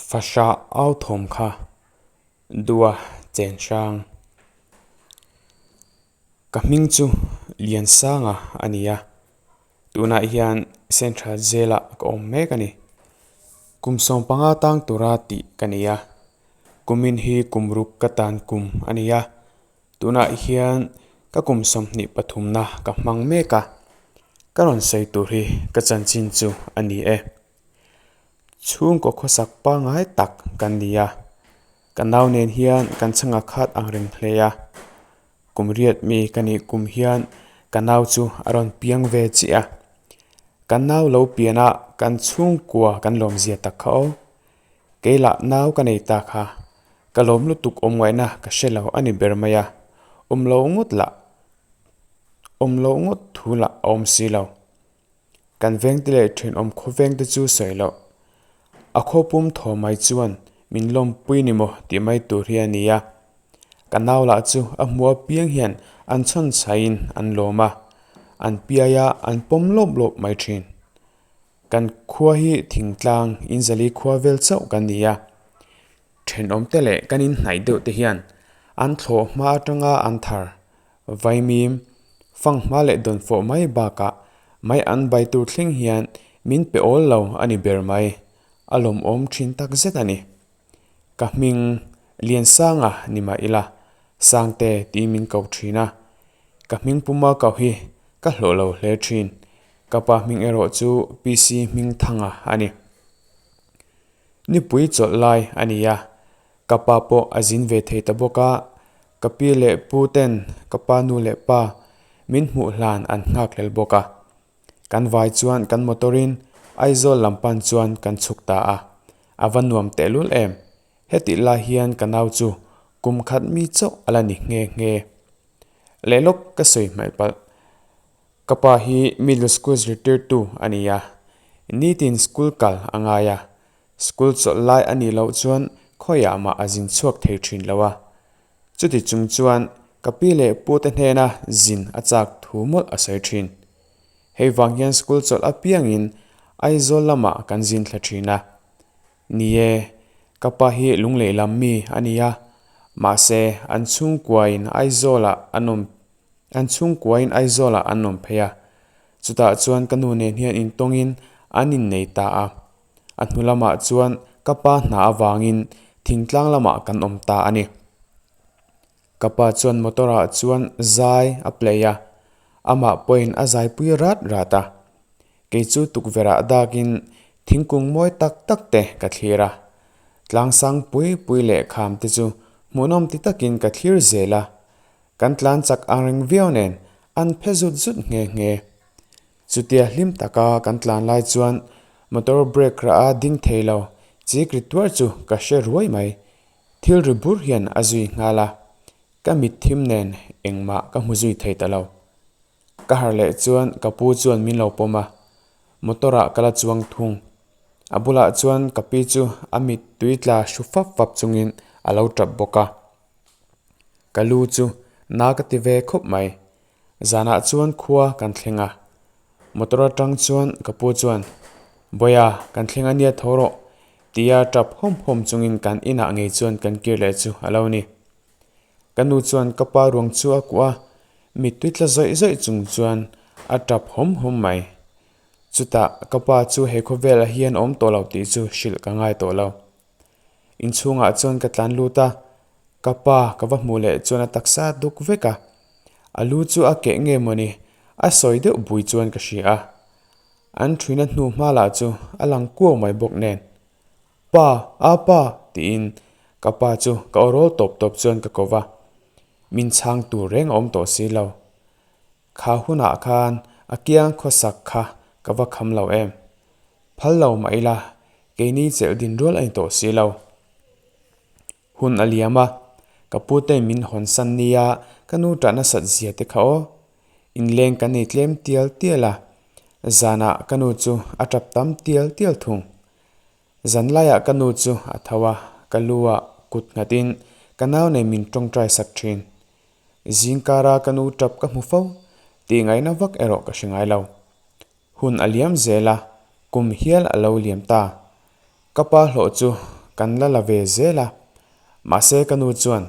Fahrah au thawm kha dua chen hrang. Ka hming chu Liansanga a ni a, tunah hian Central Jail ah ka awm mek a ni. Kum 15 tang tura tih ka ni a, kumin hi kum ruk ka tan kum a ni a, tunah hian ka kum 23 na ka hmang mek a, ka rawn sawi tur hi ka chanchin chu a ni e. Chhungkaw khawsak pangngai tak kan ni a, ka nau nen hian kan chhanga khat ang reng hle a. Kum riat mi ka nih kum hian ka nau chu a rawn piang ve chiah a. Ka nau lo pian a kan chhungkua kan lawmzia tak kha aw. Kei lah nau ka nei ta kha ka lawm lutuk awm ngaihna ka hre lo a ni ber mai a, awm lo ngawt lah awm lo ngawt thu lah a awm si lo. Kan vengte leh thenawm khawvengte chu sawi loh. A khaw pum thaw mai chuan min lawmpui ni maw tih mai tur hi a ni a. Ka nau lah chu a hmu apiang hian an chhawn chhaiin an lawm a, an piai a, an pawm lawp lawp mai thin. Kan khua hi thingtlang inzali khua vel chauh kan ni a. Thenawmte leh kan inhnaih deuh te hian an thlawh hma atanga an thar vaimim fanghma leh dawnfawh mai bakah mai an bai tur thleng hian min pe awl lo a ni ber mai. A lawmawm thin tak zet a ni. Ka hming Liansanga ni mah ila Sangte tiin min ko thin a. Ka hming puma kau hi ka hlawh lo hle thin. Ka pa hming erawh chu PC Hmingthanga a ni. Nipui chawlh lai a ni a, ka pa pawh a zin ve thei ta bawk a, ka pi leh pu ten ka pa nu leh pa min hmuh hlan an nghak hlel bawk a. Kan vai chuan kan motor in Aizawl lam pan chuan kan chhuk ta a, a va nuam tehlul em, hetih lai hian ka nau chu kum khat mi chauh a la ni nghe nghe. Leh lawk ka sawi hmaih palh. Ka pa hi middle school zirtirtu a ni a, nitin school kal a ngai a, school chawlh lai a nih loh chuan khawiah mah a zin chhuak thei thin lo a. Chuti chung chuan ka pi leh pu te hnena zin a chak thu mawlh a sawi thin. Hei vang hian school chawlh apiangin Aizawl lamah kan zin thla thin a. Ni e, ka pa hi lunglei lam mi a ni a, mahse an chhungkuain Aizawlah an awm An chhungkuain Aizawlah an awm phei a, chutah chuan ka nu nen hian intawngin an innei ta a. A hnu lamah chuan ka pa hna avangin thingtlang lamah kan awm ta a ni. Ka pa chuan motor ah chuan zai a play a, amah pawhin a zaipui rat rat a. Kei chu tukverh ah dakin thingkung mawi tak tak te ka thlir a. Tlangsang pui pui leh kham te chu hmuhnawm ti takin ka thlir zel a. Kan tlan chak ang reng viau nen an phe zut zut nghe nghe. Chutia hlim taka kan tlan lai chuan motor brake rah a ding thei lo chik ri tuar chu ka hre ruai mai. Thil ri bur hian a zui nghal a, ka mit thim nen engmah ka hmu zui thei ta lo. Ka harh leh chuan ka pu chuan min lo pawm a, motor ah ka la chuang thung. A bulah chuan ka pi chu a mit tui tla hru fap fap chungin a lo tap bawk a. Ka lu chu na ka ti ve khawp mai. Zanah chuan khua kan thleng a. Motor atang chuan ka pu chuan, Bawia, kan thleng a nia tho rawh, tia tap hawm hawm chungin kan inah ngei chuan kan kir leh chu a lo ni. Ka nu chuan ka pa ruang chu a kuah a, mittui tla zawih zawih chung chuan a tap hawm hawm mai. Chutah ka pa chu he khawvelah hian a awm tawh lo tih chu hrilh ka ngai tawh lo. Inchhungah chuan ka tlan lut a, ka pa ka va hmuh leh chuan a taksa a duk vek a, a lu chu a keh nge mawni a sawi deuh bui chuan ka hria a, an thuina hnu hma lah chu a lang kuau mai bawk nen. Pa, a pa tiin ka pa chu ka aw rawl tawp tawp chuan ka ko va, min chhang tur reng a awm tawh si lo. Kha hunah khan a kiang khawsak kha ka va kham lo em? Phal lo mah ila, keini chelh din rual a ni tawh si lo. Hun a liam a, ka pu te min hawn san nia ka nu ṭah nasat zia te kha aw. Inleng kan nei tlem tial tial a, zanah ka nu chu a ṭap tam tial tial thung. Zan laiah ka nu chu a tho a, ka lu ah kut nghatin ka nau nei min ṭawngṭai sak ṭhin. Zingkara ka nu ṭap ka hmu fo, tih ngaihna vak erawh ka hre ngai lo. Hun a liam zel a, kum hial a lo liam ta. Ka pa hlawh chu kan la la ve zel a. Mahse ka nu chuan,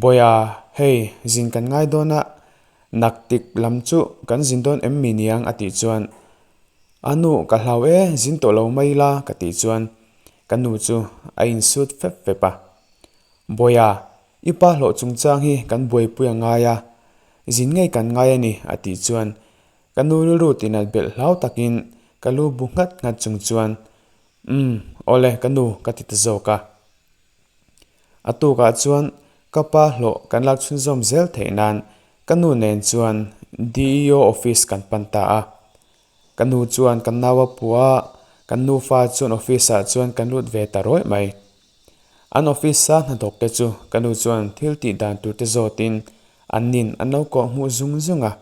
Bawiha, hei zin kan ngai dawn a, naktik lam chu kan zin dawn em mi niang a tih chuan, A nu ka hlau e, zin tawh lo mai ila ka tih chuan ka nu chu a insut fep fep a. Bawiha, i pa hlawh chungchang hi kan buaipui a ngai a, zin ngei kan ngai a ni a tih chuan ka nu rilru tinat belh hlau takin ka lu bu nghat nghat chung chuan Umm, awle ka nu ka ti ta zawk a. A tukah chuan ka pa hlawh kan lak chhunzawm zel theih nan ka nu nen chuan DEO office kan pan ta a. Ka nu chuan ka nau a pua a, kan nufa chuan office ah chuan kan lut ve ta rawih mai. An office a hnathawk te chu ka nu chuan thil tih dan tur te zawtin an nin an lo kawh hmuh zung zung a.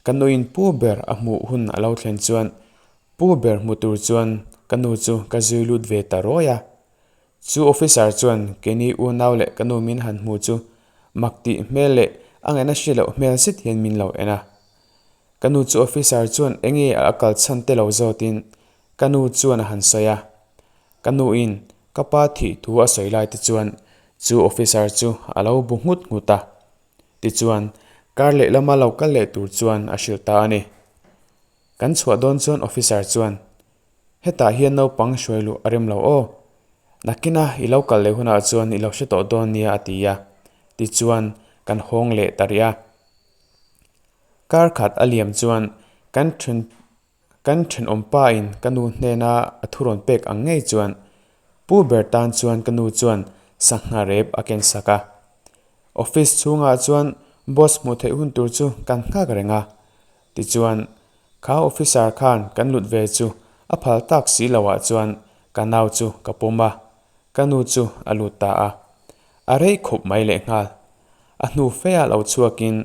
Ka nuin pu ber a hmuh hun a lo thlen chuan Pu ber hmu tur chuan ka nu chu ka zui lut ve ta rawi a. Chu officer chuan keini unau leh ka nu min han hmu chu mak tih hmel leh a ngaihna hriat loh hmel zet hian min lo en a. Ka nu chu officer chuan enge a kal chhan te lo zawtin ka nu chuan a han sawi a. Ka nuin ka pa thih thu a sawi lai te chuan chu officer chu a lo bu nghut nghut a. Tichuan kar lehlama lo kal leh tur chuan a hrilh ta a ni. Kan chhuah dawn chuan officer chuan, Hetah hian naupang hruai luh a rem lo aw. Nakina i lo kal leh hunah chuan i lo hre tawh dawn nia a ti a. Tichuan kan hawng leh ta rih a. Kar khat a liam chuan kan then kan thenawm pa in ka nu hnena a thu rawn pek ang ngei chuan Pu ber tan chuan ka nu chuan sangha rep a ken sak a. Office chhungah chuan boss hmuh theih hun tur chu kan nghak reng a. Tichuan, kha officer khan kan lut ve chu a phal tak si lo ah chuan ka nau chu ka pawm a, ka nu chu a lut ta a. A rei khawp mai lehnghal. A hnu feah lo chhuakin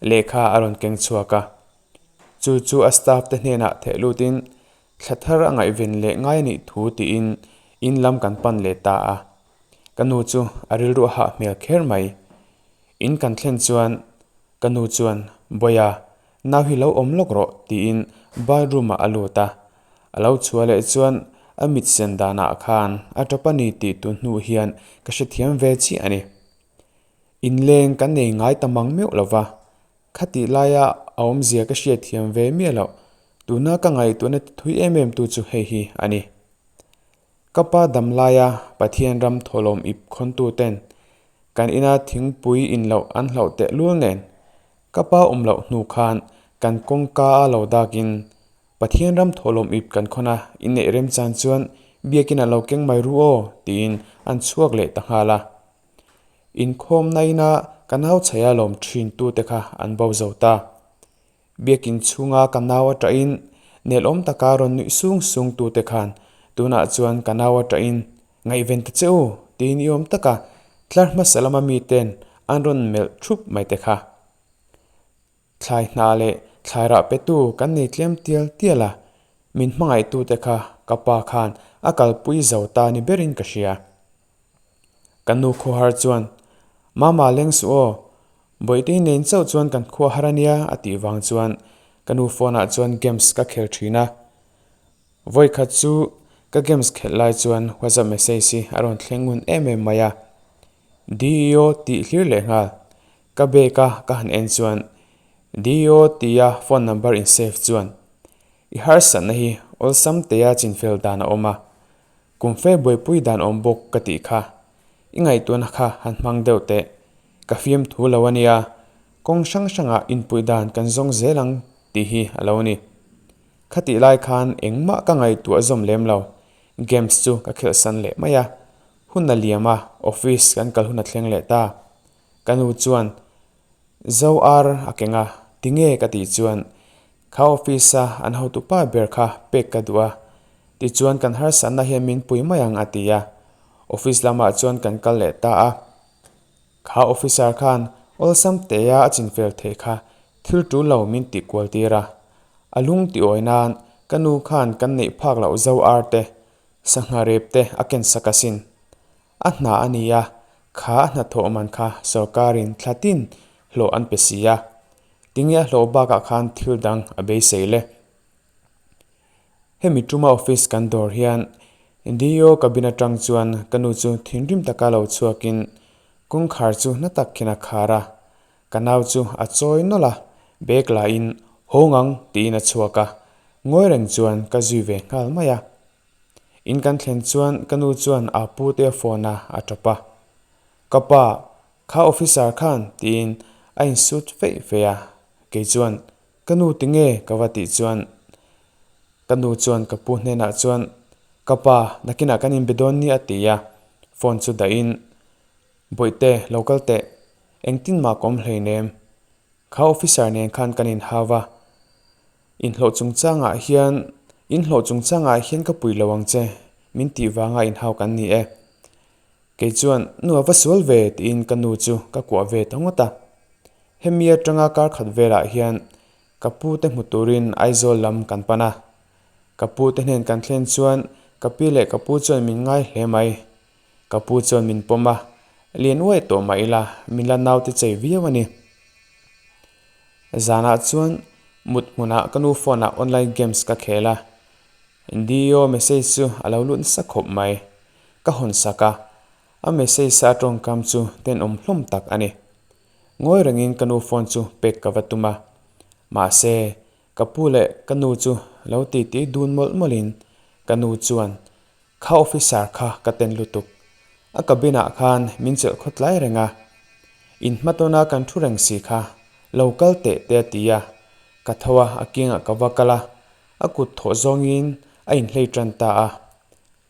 lehkha a rawn keng chhuak a. Chu chu a staff te hnenah theh lutin thla thar a ngaihven leh ngai anih thu tiin in lam kan pan leh ta a. Ka nu chu a rilru a hah hmel kher mai. In kan thlen chuan Ka nu chuan, Bawiha, nau hi lo awm lawk rawh, tiin bathroom ah a lut a. A lo chhuah leh chuan a mit sen danah khan a tap a ni tih tu hnu hian ka hrethiam ve chiah a ni. Inleng kan nei ngai ta mang meuh lo va, khatih laia a awmzia ka hriatthiam ve miah loh, tuna ka ngaihtuahna ti thui em em tu chu hei hi a ni. Ka pa dam laia Pathian ram thawhlawm ip khawntu ten kan ina thingpui in loh an hlauh teh lul nen, ka pa awm loh hnu khan kan kawngka a lo dakin Pathian ram thawhlawm ip kan khawn a, inneih remchan chuan biakin a lo keng mai ru aw tiin an chhuak leh ta nghal a. Inkhawmna ina ka nau chhaia lawm thin tute kha an bo zo ta. Biakin chhunga ka nau a ṭahin nelawm taka rawn nuih sung sung tute khan tunah chuan ka nau a ṭahin ngaihven ta che u tiin i awm taka tlar hmasa lama miten an rawn melh thup mai te kha. Thlai hna leh thlai rah petu kan nei tlem tial tial a, min hmangaihtute kha ka pa khan a kalpui zo ta ni berin ka hria. Ka nu khuahar chuan, Mama leng suh aw, Bawihte nen chauh chuan kan khuahar a nia a tih vang chuan ka nu phone ah chuan games ka khel thin a. Vawikhat chu ka games khelh lai chuan WhatsApp message hi a rawn thleng ngun em em mai a. DEO tih hlir leh nghal. Ka bag a ka han en chuan DEO tia phone number in save chuan i harsatna hi awlsam tea chinfel dan a awm a. Kum fe buaipui dan awm bawk ka tih kha. I ngaihtuahna kha han hmang deuh teh. Ka fiam thu lo a nia. Kawng hrang hrangah inpuih dan kan zawng zel ang tih hi a lo ni. Khatih lai khan engmah ka ngaihtuah zawm lem lo. Games chu ka khelhsan leh mai a. Hun a liam a, office kan kal hun a thleng leh ta. Ka nu chuan Zo ar a keng a, tinge ka tih chuan kha office a an hotu pa ber kha pek ka duh a, tichuan kan harsatna hian min pui mai ang a ti a, office lamah chuan kan kal leh ta a. Kha officer khan awlsam tea a chinfel theih kha thil tul lo min tih kual tir a, a lung ti awi nan ka nu khan kan neih phak loh zo ar te, sangha rep te a ken sak asin. A hna a ni a, kha a hnathawh man kha sorkarin thla tin hlawh an pe si a. Tinge a hlawh bakah khan thil dang a beisei le? Hemi tuma office kan dawr hian DO cabin atang chuan ka nu chu thinrim taka lo chhuakin kawngkhar chu hna tak khian a khar a, ka nau chu a chawi nawlh a, bag la in hawng ang tiin a chhuak a, ngawi reng chuan ka zui ve nghal mai a. In kan thlen chuan ka nu chuan a pu te a phone a, a tap a. Ka pa, kha officer khan tiin a insut feih feih a, kei chuan Ka nu tinge ka va tih chuan ka nu chuan ka pu hnenah chuan ka pa nakinah kan inbe dawn ni a ti a, phone chu dahin Bawihte lo kal teh, engtin mah ka awm hleinem, kha officer nen khan kan inhau a, inhlawh chungchangah hian inhlawh chungchangah hian ka pui lo ang che min tih vanga inhau kan ni e. Kei chuan nu a va sual ve tiin ka nu chu ka kuah ve ta ngawt a. Hemi atanga kar khat velah hian ka pu te hmu turin Aizawl lam kan pan a. Ka pu te hnen kan thlen chuan ka pi leh ka pu chuan min ngai hle mai. Ka pu chuan min pawm a, lian uaih tawh mah ila min la naute chei viau a ni. Zanah chuan mut hmunah ka nu phone ah online games ka khel a. Dio message chu a lo lut nasa khawp mai. Ka hawn sak a, a message a tawngkam chu tenawm hlawm tak a ni. Ngawi rengin ka nu phone chu pek ka va tum a, mahse ka pu leh ka nu chu lo titi dun mawlh mawlhin ka nu chuan kha officer kha ka ten lutuk, a cabin ah khan min chelh khaw tlai reng a, in hmatawna kan thu reng si kha lo kal teh te a ti a, ka tho a a kiangah ka va kal a, a kut thawh zawngin a inhlei tan ta a.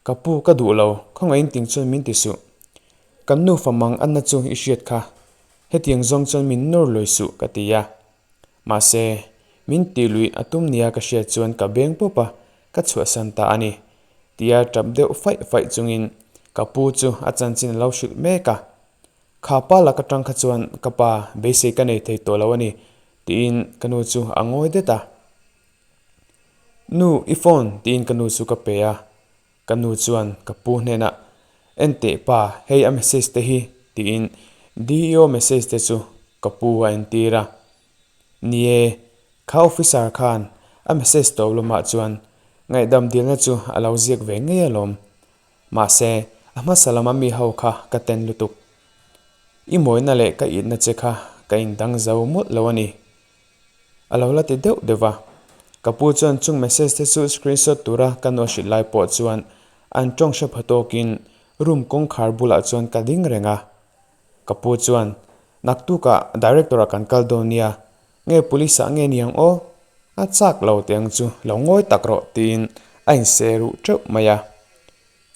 Ka pu ka duh lo, khawngaihin ting chuan min ti suh. Kan nufa mang anna chu i hriat kha, hetiang zawng chuan min nawr lui suh ka ti a. Mahse, min tih luih a tum nia ka hriat chuan ka beng pawp a, ka chhuahsan ta a ni. Tia tap deuh faih faih chungin ka pu chu a chanchin a lo hrilh mek a. Kha pa lak atang kha chuan ka pa beisei ka nei thei tawh lo a ni, tiin ka nu chu a ngawi det a. Nu, i phone tiin ka nu chu ka pe a, ka nu chuan ka pu hnenah, En teh pa, hei a message te hi tiin DEO message te chu ka pu a entir a. Ni e, kha officer khan a message tawp lamah chuan ngaihdam dilna chu a lo ziak ve ngei alawm. Mahse, a hmasa lama mi ho kha ka ten lutuk. I mawina leh ka itna che kha ka indang zo mawlh lo a ni. A lo la ti deuh deuh va. Ka pu chuan chung message te chu screenshot tura ka nu a hrilh lai pawh chuan an tawng hre pha tawkin room kawngkhar bulah chuan ka ding reng a. Ka pu chuan, Naktukah director ah kan kal dawn nia, nge police ah nge niang aw? A chak lo teh ang chu, lo ngawi tak rawh tiin a inseh ruh teuh mai a.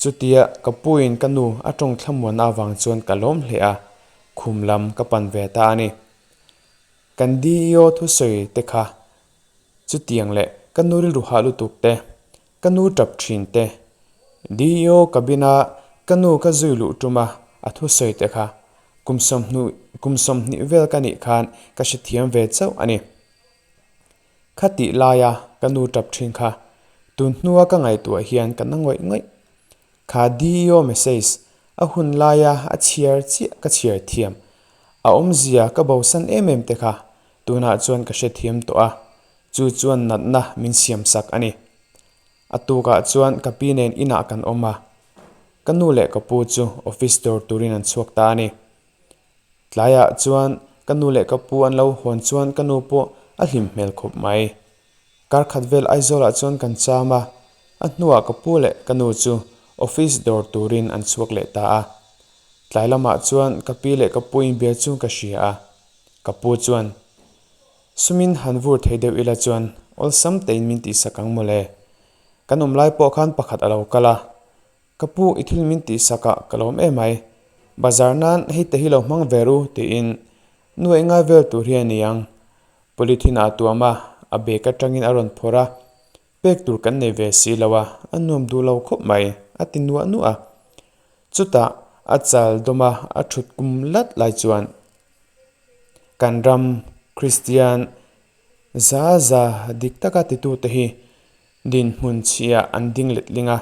Chutia ka puin ka nu a tawng thlamuan avang chuan ka lawm hle a, khum lam ka pan ve ta a ni. Kan DEO thusawi te kha chutiang leh ka nu rilru hah lutuk te, ka nu tap thin te, DEO cabin a ka nu ka zui luh tum a a thusawi te kha kum sawmhnuh kum 20 vel ka nih khan ka hrethiam ve chauh a ni. Kha tih laia ka nu tap thin kha tun hnua ka ngaihtuah hian ka na ngawih ngawih. Kha DEO message a hun laia a chhiar chiah ka chhiar thiam. A awmzia ka bosan em em te kha tunah chuan ka hrethiam tawh a, chu chuan natna min siam sak a ni. A tukah chuan ka pi nen inah kan awm a, ka nu leh ka pu chu office dawr turin an chhuak ta a ni. Tlaiah chuan ka nu leh ka pu an lo hawn chuan ka nu pawh a hlim hmel khawp mai. Kar khat vel Aizawlah chuan kan cham a, a hnuah ka pu leh ka nu chu office dawr turin an chhuak leh ta a. Tlai lamah chuan ka pi leh ka pu inbia chu ka hria a, ka pu chuan, Sumin han vur thei deuh ila chuan awlsam tein min tihsak ang mawle. Kan awm lai pawh khan pakhat a lo kal a, Ka pu i thil min tihsak ah ka lawm em ai. Bazar nan hei te hi lo hmang ve ru tiin nu engai vel tur hi a ni ang. Polythene ah tuam a, a bag atangin a rawn phawrh a, pek tur kan nei ve si lo a, a nuam duh lo khawp mai, a ti nuah nuah a. Chutah a chal dawm a, a thut kum lat lai chuan kan ram Kristian za za dik taka titute hi dinhmun chhiah an ding letling a.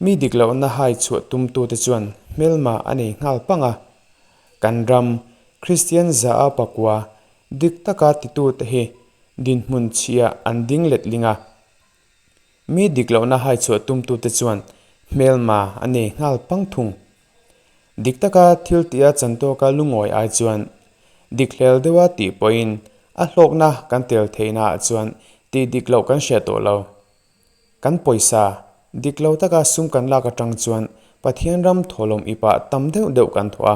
Mi dik lohna hai chhuah tumtute chuan hmelma a nei nghal pang a. Kan ram Kristian za a pakua dik taka titute hi dinhmun chhiah an ding letling a. Mi dik lohna hai chhuah tumtute chuan Hmelma a nei nghal pang thung. Dik taka thil tia chantawka lungawi ai chuan dik hlel deuha tih pawhin a hlawkna kan tel theihnaah chuan tih dik loh kan hriat tawh lo. Kan pawisa dik lo taka sum kan lak atang chuan Pathian ram thawhlawm ipah tam deuh deuh kan thawh a,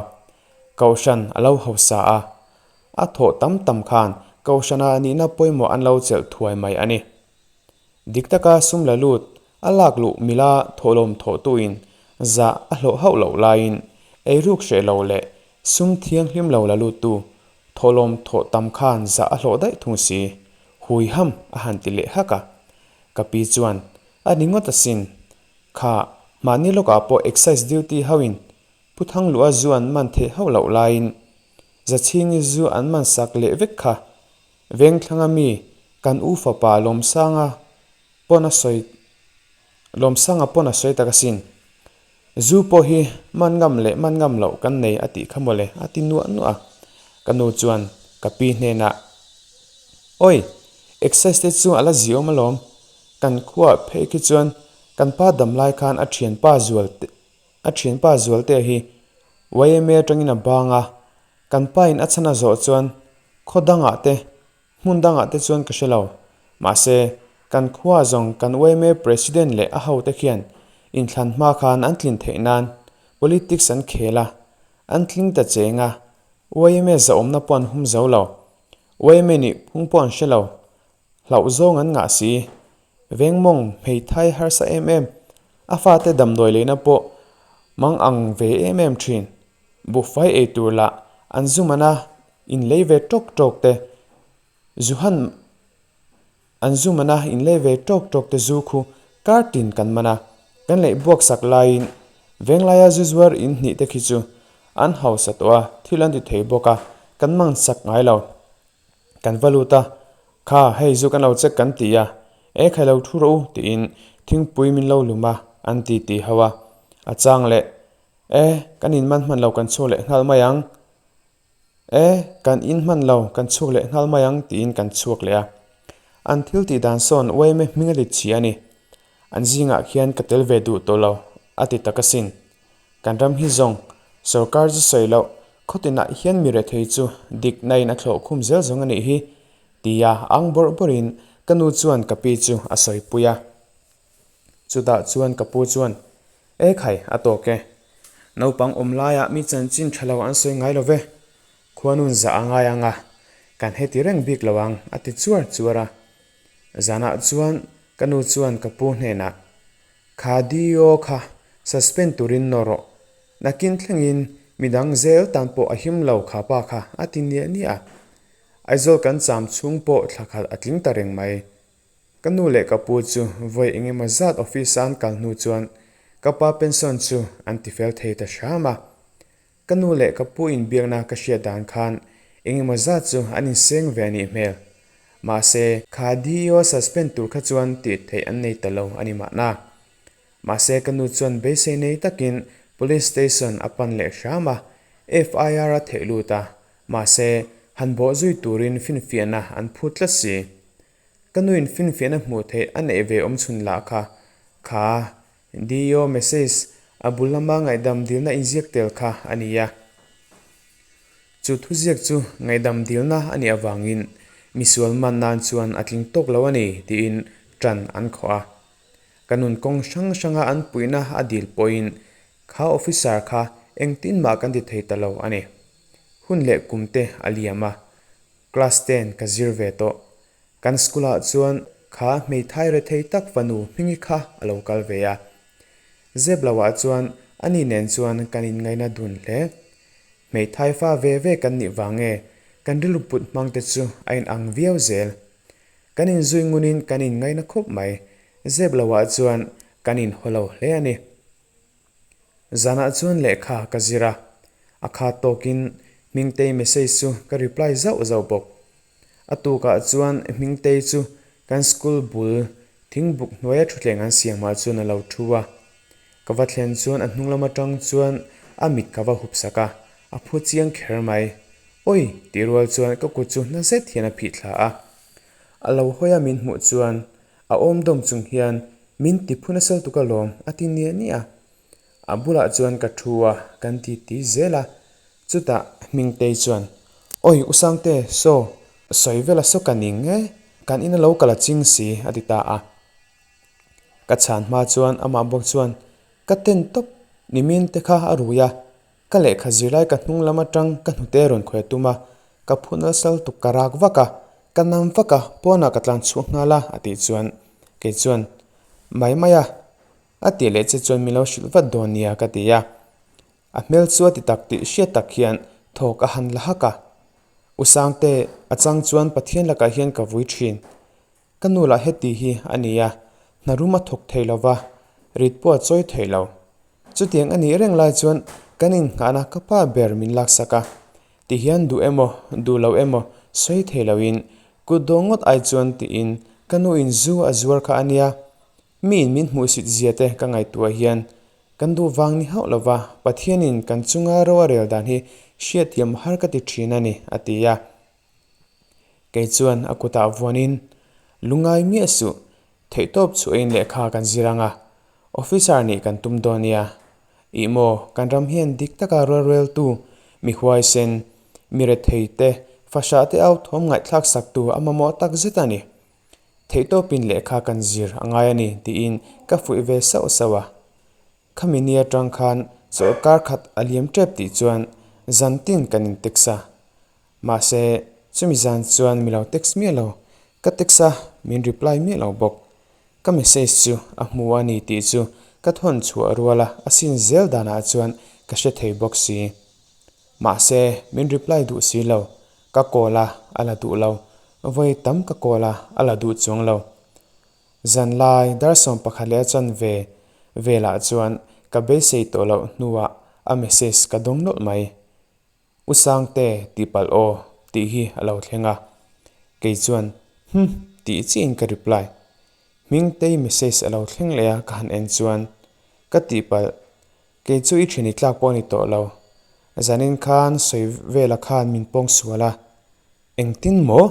Kohhran a lo hausa a, a thawh tam tam khan Kohhranah nihna pawimawh an lo chelh thuai mai a ni. Dik taka sum la lut a lak luh mila thawhlawm thawhtuin zah a hlawh hauh loh laiin eiruk hreh lo leh sum thianghlim lo la luttu thawhlawm thawh tam khan zah a hlawh daih thung si, hui ham a han ti leh hak a. Ka pi chuan, A ni ngawt asin. Kha, mahni lawkah pawh excise duty hoin Pu Thangluha zu an man theih hauh loh laiin Zachhingi zu an man sak leh vek kha. Vengthlanga mi kan u fapa Lawmsanga pawn a sawi Lawmsanga pawn a sawi tak asin. Zu pawh hi man ngam leh man ngam loh kan nei a tih kha mawle a ti nuah nuah a. Ka nu chuan ka pi hnenah, Awi, excise te chu a la ziawm alawm. Kan khuaah phei khi chuan kan pa dam lai khan a thianpa zual te A thianpa Zualtea hi yma atangin a bang a, kan pa in a chhan a zawh chuan khaw dangah te, hmun dangah te chuan ka hre lo. Mahse, kan khua zawng kan yma President leh a hote khian inthlan hma khan an tlin theih nan politics an khel a, an tling ta cheng a, yma zahawmna pawh an hum zo lo. Yma nih phung pawh an hre lo. Hlauh zawng an ngah si. Vengmawng hmeithai harsa em em, a fate damdawi leina pawh mang ang ve em em thin. Buhfai ei tur lah an zu man a inlei ve tawk tawk te, zu han an zu man a inlei ve tawk tawk te zu khu kar tin kan man a, kan leih buak sak laiin Venglaia zu zuar in hnih te khi chu an hausa tawh a, thil an ti thei bawk a, kan mang sak ngai lo. Kan va lut a, Kha, hei zu kan lo check kan ti a, E khai lo thu rawh u tiin thingpui min lo lum a, an ti ti ho a. A chang leh, E, kan in man hman lo kan chhuak leh nghal mai ang. E, kan in hman lo kan chhuak leh nghal mai ang tiin kan chhuak leh a. An thil tih dan sawn uaime hming a lit chhia a ni. An zingah khian ka tel ve duh tawh lo, a ti tak asin. Kan ram hi zawng, sorkar chu sawi loh, khawtinah hian mi rethei chu dikna in a thlawh khum zel zawng a nih hi, tia ang bawrh bawrhin ka nu chuan ka pi chu a sawipui a. Chutah chuan ka pu chuan, E khai, a tawk e. Naupang awm laiah mi chanchin tha lo an sawi ngai lo ve. Khuanun zah a ngai ang a, kan heti reng bik lo ang, a ti chuar chuar a. Zanah chuan ka nu chuan ka pu hnenah, Kha DEO kha suspend turin nawr rawh. Nakin thlengin midang zel tan pawh a him lo kha pa kha a ti niah niah a. Aizawl kan cham chhung pawh thla khat a tling ta reng mai. Ka nu leh ka pu chu vawi engemaw zat office a an kal hnu chuan ka pa pension chu an ti fel thei ta hram a. Ka nu leh ka pu inbiakna ka hriat dan khan engemaw zat chu an inseng ve a nih hmel. Mahse, kha DEO suspend tur kha chuan tih theih an nei ta lo a ni mahna. Mahse, ka nu chuan beisei nei takin Police Station a pan leh hram a, FIR a theih lut a, mahse, han bawh zui turin finfiahna an phut tlat si. Ka nuin finfiahna hmuh theih a neih ve awm chhun lah kha, kha DEO message a bul lama ngaihdam dilna inziak tel kha a ni a. Chu thuziak chu ngaihdam dilna a nih avangin misual man nan chuan a tling tawk lo a ni tiin ṭan an khawh a. Ka nun kawng hrang hranga an puihna a dil pawhin kha officer kha engtin mah kan ti thei ta lo a ni. Hun leh kum te a liam a, class ten ka zir ve tawh. Kan school ah chuan kha hmeithai rethei tak fanu Hmingi kha a lo kal ve a. Zep lo ah chuan ani nen chuan kan inngaina dun hle. Hmeithai fa ve ve kan nih vang nge kan rilru put hmang te chu a in ang viau zel. Kan inzui ngunin kan inngaina khawp mai. Zep lo ah chuan kan inhaw lo hle a ni. Zanah chuan lehkha ka zir a, a khat tawkin Hmingtei message chu ka reply zauh zauh bawk. A tukah chuan Hmingtei chu kan school bul thingbuk hnuaia thutthleng an siamah chuan a lo thu a. Ka va thlen chuan a hnung lam atang chuan a mit ka va hup sak a, a phu chiang kher mai. Awi! tih rual chuan ka kut chu hna zet hian a phih thla a. A lo hawi a min hmuh chuan a awm dawm chung hian. Min ti phu nasa lutuk alawm, a ti niah niah a. A bulah chuan ka thu a, kan ti ti zel a. Chutah Hmingtei chuan, Awi U Sangte, saw, sawi vela saw ka ning e, kan ina lo kal a ching si, a ti ta a. Ka chhan hma chuan amah bawk chuan, Ka ten tawp, nimin te kha a rui a, Ka lehkha zirlai ka hnung lam atang ka hnute rawn khawi a tum a, ka phu nalsal tuk ka rak vak a, ka nam vak a, pawnah ka tlan chhuak nghal a, a tih chuan kei chuan mai mai a, a tih leh che chuan min lo hrilh vat dawn nia ka ti a. A hmel chu a ti tak tih hriat tak hian thawk a han la hak a. U Sangte, a chang chuan Pathian lakah hian ka vui thin. Ka nu lah heti hi a ni a, hna rum a thawk thei lo va, rit pawh a chawi thei lo. Chutiang a nih reng lai chuan kan innghahna ka pa ber min laksak a, tihian duh emaw, duh lo emaw sawi thei loin kut dawh ngawt ai chuan tiin ka nuin zu a zuar kha a nia. Miin min hmuhsit zia te ka ngaihtuah hian kan duh vang ni hauh lo va, Pathianin kan chunga ro a rel dan hi hriatthiam har ka ti thin a ni, a ti a. Kei chuan a kutah vuanin, Lungai miah suh, theihtawp chhuahin lehkha kan zir ang a, officer nih kan tum dawn nia. Ih maw, kan ram hian dik taka rualrualtu, mi huaisen, mi rethei te, fahrah te au thawm ngaihthlak saktu a mamawh tak zet a ni. Theihtawpin lehkha kan zir a ngai a ni, tiin ka fuih ve sauh sauh a. Khami ni atang khan chawlhkar khat a liam tep tih chuan zantin kan intext a. Mahse, chumi zan chuan mi lo text miah lo. Ka text a, min reply miah lo bawk. Ka message chu a hmu a ni tih chu ka thawn chhuah rual a, a sin zel danah chuan ka hre thei bawk si. Mahse, min reply duh si lo. Ka call a, a la duh lo. Vawi tam ka call a, a la duh chuang lo. Zanlai dar 11 leh a chanve velah chuan ka beisei tawh loh hnuah a message ka dawng nawlh mai. U Sangte tih palh aw tih hi a lo thleng a, kei chuan Hm tih chiahin ka reply. Hmingtei message a lo thleng leh a ka han en chuan ka tih palh, kei chu i thian i tlak pawh a ni tawh lo. Zanin khan sawi vela khan min pawng sual a, engtin maw?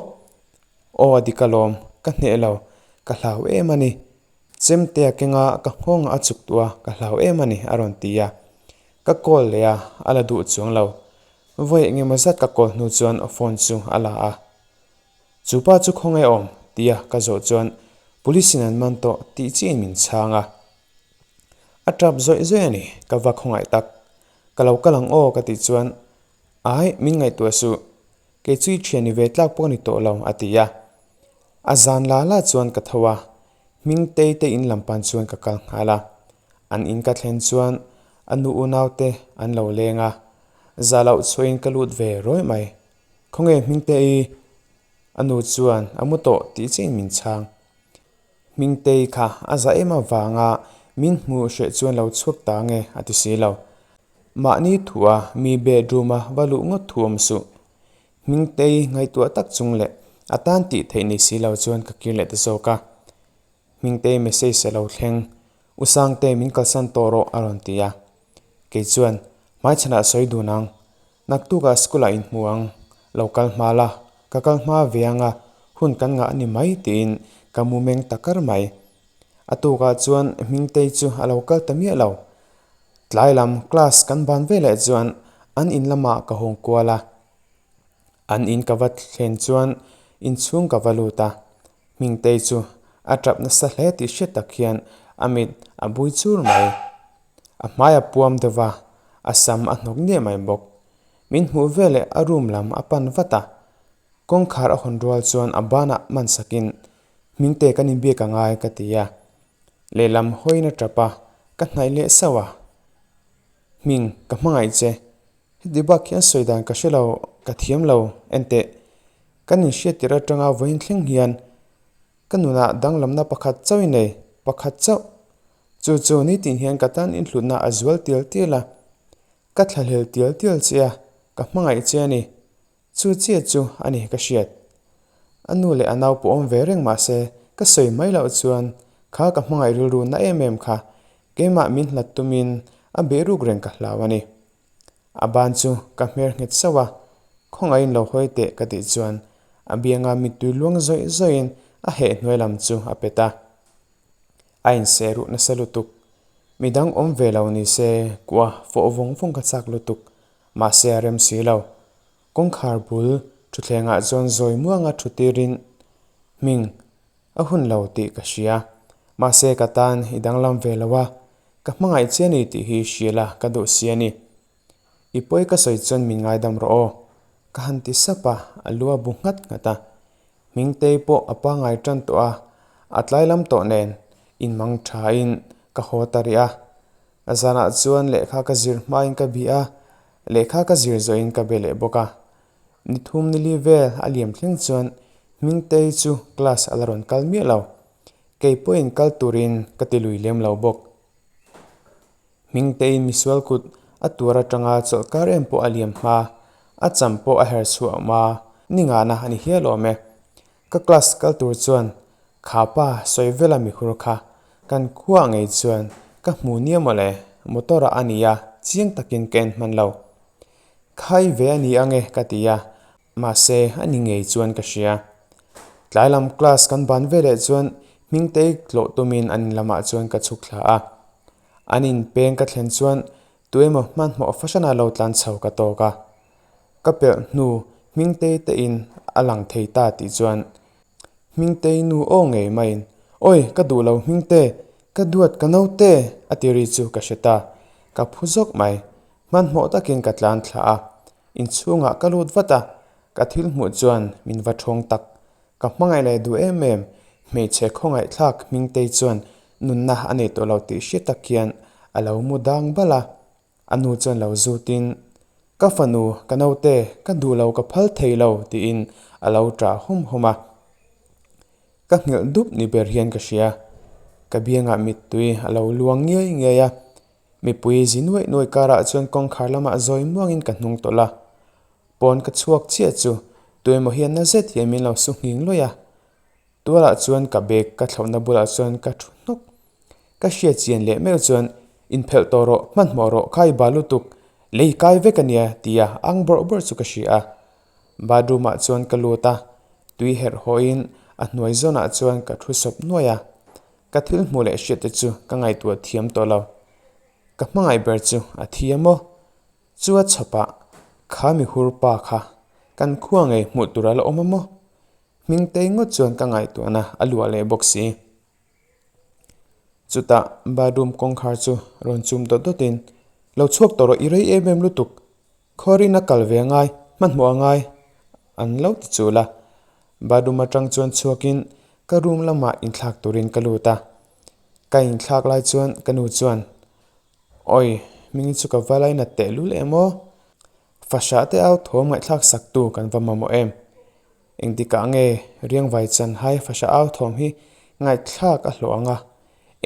Aw a dik alawm, ka hneh lo, ka hlau em a ni. Chemtea kenga ka nghawngah a chuk tuah a, ka hlau em a ni a rawn ti a. Ka call leh a, a la duh chuang lo. Vawi engemaw zat ka call hnu chuan phone chu a la a. Chu pa chu khawnge awm? tia ka zawh chuan Police in an man tawh tih chiin min chhang a. A tap zawih zawih a ni, ka va khawngaih tak. Ka lo kal ang aw ka tih chuan Ai, min ngaihtuah suh. Kei chu i thian i ve tlak pawh a ni tawh lo a ti a. A zan la la chuan ka tho a, Hmingtei te in lam pan chuan ka kal nghal a. An in ka thlen chuan a nu unau te an lo leng a, za loh chhuahin ka lut ve rawih mai. Khawnge Hmingtei? A nu chuan a mu tawh tih chiahin min chhang. Hmingtei kha a za em avanga min hmuh hreh chuan lo chhuak ta nge a ti si lo. Mahni thua mi bedroom a va luh ngawt thu awm suh. Hmingtei ngaihtuah tak chung leh a tan tih theih ni si lo chuan ka kir leh ta zawk a. Hmingtei message a lo thleng, U Sangte min kalsan tawh rawh a rawn ti a. Kei chuan, Hmaichhanah sawi dun ang, naktukah school ah inhmu ang, lo kal hma la, ka kal hma ve ang a, hun kan ngah a ni mai tiin ka mu meng ta kar mai. A tukah chuan Hmingtei chu a lo kal ta miah lo. Tlai lam class kan ban veleh chuan an in lamah ka hawng kual a. An in ka va thlen chuan inchhung ka va lut a. Hmingtei chu a tap nasa hle tih hriat tak hian a mit a bui chur mai. A hmai a puam deuh va, a sam a hnawk niah mai bawk. Min hmuh veleh a room lam a pan vat a. Kawngkhar a hawn rual chuan a banah man sakin, Hmingte kan inbiak a ngai ka ti a. Lehlam hawiin a tap a, ka hnaih leh sauh a. Hming, ka hmangaih che. Heti bak hian sawi dan ka hre lo, ka thiam lo, enteh. Kan inhriat tirh atanga vawiin thleng hian ka nunah danglamna pakhat chauh i nei, pakhat chauh. Chu chu nitin hian ka tan inhlutna a zual tial tial a, ka thlahlel tial tial che a, ka hmangaih che a ni. Chu chiah chu a ni ka hriat. A nu leh a nau pawh awm ve reng mah se, ka sawi mai loh chuan kha ka hmangaih rilru na em em kha keimah min hlat tumin a behruk reng ka hlau a ni. A ban chu ka hmer nghet sauh a, khawngaihin lo hawi teh ka tih chuan a bianga mittui luang zawih zawihin a heh hnuai lam chu a pet a. A inseh ruh nasa lutuk. Midang awm ve lo ni se kuah fawh vawng vawng ka chak lutuk. Mahse a rem si lo. Kawngkhar bul thutthlengah chuan zawi muanga thu tirin hming a hun lo tih ka hria. Mahse ka tan i danglam ve lo a, ka hmangaih che a ni tih hi hria la ka duh si a ni. I pawi ka sawi chuan min ngaidam rawh aw. Ka han ti sap a, a lu a bu nghat nghat a. Hmingtei pawh a pangngai tan tawh a, a tlai lam tawh nen inmang thain ka haw ta rih a. Zanah chuan lehkha ka zir hmain ka bih a, lehkha ka zir zawhin ka be leh bawk a. Ni thum ni li vel a liam thleng chuan Hmingtei chu class a la rawn kal miah lo. Kei pawhin kal turin ka ti lui lem lo bawk. Hmingteiin misual kut a tuar atanga chawlhkar em pawh a liam hma, a cham pawh a her chhuah hma ni ngahna a ni hial awm e. Ka class kal tur chuan kha pa sawi vela mihur kha kan khuaah ngei chuan ka hmu nia mawle, motor ah a ni a, chiang takin ka en hman lo. Khai ve a ni ange ka ti a, Mahse, a ni ngei chuan ka hria. Tlai lam class kan ban veleh chuan Hmingtei tlawh tumin an in lamah chuan ka chhuk thla a. An in peng ka thlen chuan tuemaw hmanhmawh fahran a lo tlan chho ka tawk a. Ka pelh hnu Hmingtei te in a lang thei ta tih chuan Hmingtei nu aw ngei maiin, Awi, ka duh lo Hmingte, ka duat ka naute a ti ri chu ka hre ta. Ka phu zawk mai. Hmanhmawh takin ka tlan thla a. Inchhungah ka lut vat a, ka thil hmuh chuan min va thawng tak. Ka hmangaih leh duh em em, hmeichhe khawngaihthlak Hmingtei chuan nunna a nei tawh lo tih hriat tak hian a lo mu dang bal a. A nu chuan lo zutin, Ka fanu, ka naute, ka duh lo ka phal thei lo tiin a lo ṭah hawm hawm a. Ka nghilh dup ni ber hian ka hria. Ka biangah mittui a lo luang ngiai ngiai a. Mipui zi nuaih nuaih karah chuan kawngkhar lamah zawi muangin ka hnung tawlh a. Pawn ka chhuak chiah chu tuemaw hian na zet hian min lo su nghing luaih a. Tualah chuan ka bag ka thlauhna bulah chuan ka thu hnawk. Ka hriat chian leh meuh chuan inphelh tawh rawh, hmanhmawh rawh, khai ba lutuk, lei kai vek a nia tia ang bawrh bawrh chu ka hria a. Bathroom ah chuan ka lut a, tui herh hawhin a hnuai zawnah chuan ka thu sawp nuaih a. Ka thil hmuh leh hriat te chu ka ngaihtuah thiam tawh lo. Ka hmangaih ber chu a thi a maw? Chu a chhawpah kha mi hur pa kha kan khua ngei hmuh tur a la awm a maw? Hmingtei ngawt chuan ka ngaihtuahna a luah leh bawk si. Chutah bathroom kawngkhar chu rawn chum dawt dawtin, Lo chhuak tawh rawh i rei em em lutuk. Khuarin a kal ve a ngai, hmanhmawh a ngai an lo ti chul a. Bathroom atang chuan chhuakin ka room lamah inthlak turin ka lut a. Ka inthlak lai chuan ka nu chuan, Awi, hming chu ka va lainat tehlul em aw? Fahrah te au thawm ngaihthlak saktu kan va mamawh em? Engtikah nge Riangvai Chanhai fahrah au thawm hi ngaihthlak a hlawh ang a?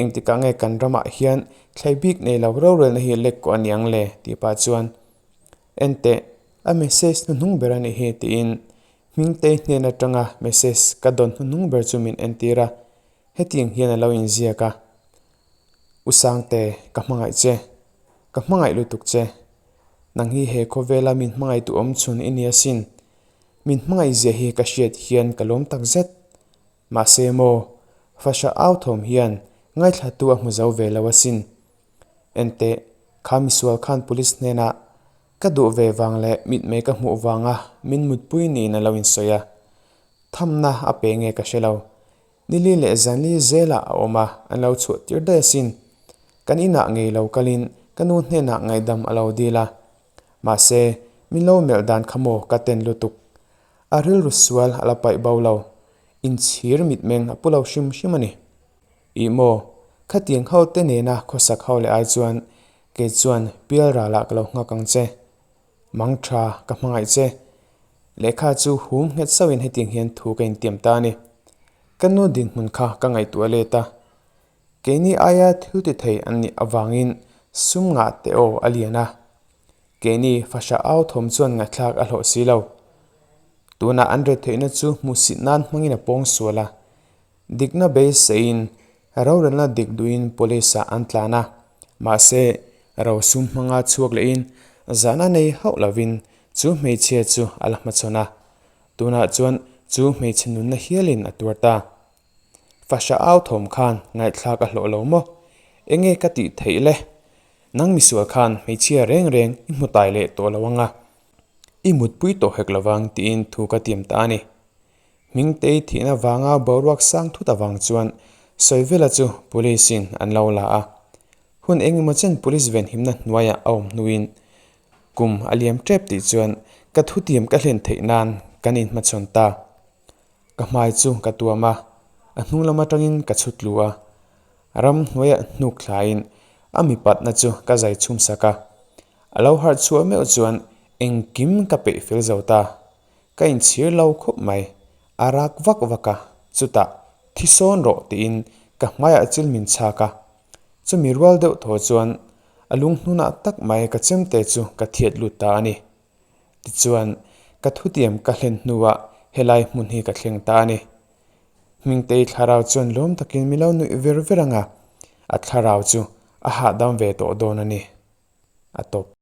Engtikah nge kan ramah hian thlei bik nei lo rorelna hi lek kawh a ni ang le? tih pah chuan, Enteh, a message hnuhnung ber a nih hi tiin Hmingtei hnen atanga message ka dawn hnuhnung ber chu min entir a, hetiang hian a lo inziak a, U Sangte, ka hmangaih che. Ka hmangaih lutuk che. Nang hi he khawvela min hmangaihtu awm chhun i ni asin. Min hmangaih zia hi ka hriat hian ka lawm tak zet. Mahse maw, fahrah au thawm hian ngaithlatu a hmu zo ve lo asin. Enteh, kha misual khan police hnenah ka duh ve vang leh mitmei ka hmuh vanga min mutpui niin a lo insawi a. Thamna a pe nge ka hre lo. Nili leh zanli zelah a awm a, an lo chhuah tir daih asin. Kan inah ngei lo kalin ka nu hnenah ngaihdam a lo dil a. Mahse, min lo melh dan kha maw ka ten lutuk. A rilru sual a la paih bo lo. Inchhir mitmeng a pu lo hrim hrim a ni. Ih maw, khatiang ho te nena khawsak ho leh ai chuan kei chuan pial ralah ka lo nghak ang che. Mang tha, ka hmangaih che. Lehkha chu hum nghet sauhin hetiang hian thu ka intiam ta a ni. Ka nu dinhmun kha ka ngaihtuah let a. Keini aia thil ti thei an nih avangin sum ngah teh aw a lian a. Keini fahrah au thawm chuan ngaihthlak a hlawh si lo. Tunah an ret theihna chu hmuhsit nan hmangin a pawng sual a. Dikna beiseiin rorelna dik duhin police ah an tlan a. Mahse, ro sum hmanga chhuak lehin zahna nei hauh lovin chu hmeichhia chu a la hmachhawn a. Tunah chuan chu hmeichhe nunna hialin a tuar ta. Fahrah au thawm khan ngaihthlak a hlawh lo maw? Enge ka tih theih le? Nang misual khan hmeichhia reng reng i hmu tai leh tawh lo anga, i mutpui tawh hek lovang tiin thu ka tiam ta a ni. Hmingtei thihna vanga boruak sang thut avang chuan Sawivela chu Police in an lo la a. Hun eng emaw chen Police venhimna hnuaiah a awm hnuin kum a liam tep tih chuan ka thutiam ka hlen theih nan kan inhmachhawn ta. Ka hmai chu ka tuam a, a hnung lam atangin ka chhut tlu a. Ram hnuaiah hnuk thlaiin a mipatna chu ka zai chhum sak a. A lo harh chhuah meuh chuan engkim ka peih fel zo ta. Ka inchhir lo khawp mai. A rak vak vak a, chutah thi sawn rawh tiin ka hmaiah chil min chhak a. Chumi rual deuh thaw chuan a lunghnunah tak mai ka chemte chu ka thiat lut ta a ni. Tichuan, ka thutiam ka hlen hnuah helai hmun hi ka thleng ta a ni. Hmingtei thlarau chuan lawm takin mi lo nuih ver ver ang a, a thlarau chu a hahdam ve tawh dawn a ni. A tawp.